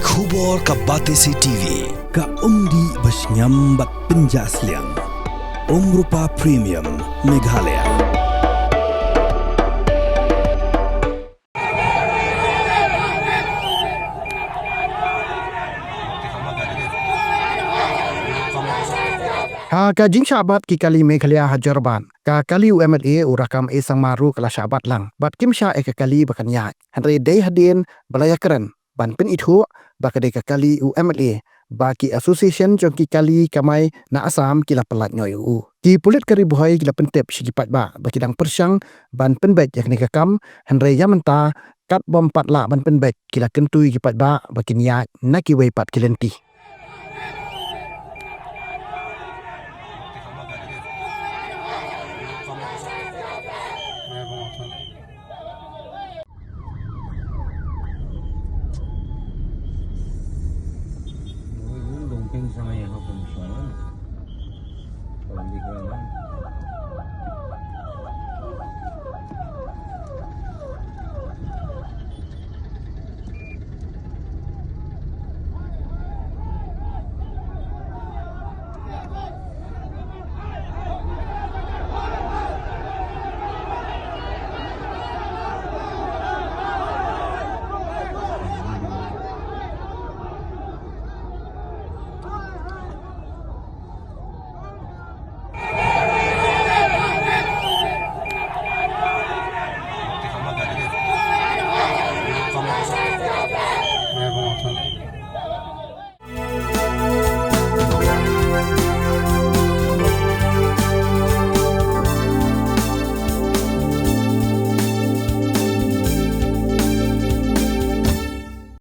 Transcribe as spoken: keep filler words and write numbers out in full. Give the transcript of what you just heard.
Khubor ka Batesi T V, ka umdih ba shngiam bad pynjah sliang. Umrupa Premium, Meghalaya. Ha ka jingshah bat ki kali Meghalaya ha Jorabat, ka kali u M L A u Rakkam A Sangma ruh ka la shah bat lang bad kim shah ïa ka kali ba kan ïaid. Hynrei dei hadien ba la ïakren ban pynithuh ba ka dei ka kali u M L A ba ki association jong ki kali kamai na Assam ki la pyllait noh ïa u. Ki pulit ka Ri Bhoi ki la pyntip sha ki paidbah ba ki dang pyrshang ban pynbeit ïa kane ka kam, hynrei ïa mynta kat bym pat lah ban pynbeit ki la kyntu ïa ki paidbah ba kin ïaid na kiwei pat ki lynti.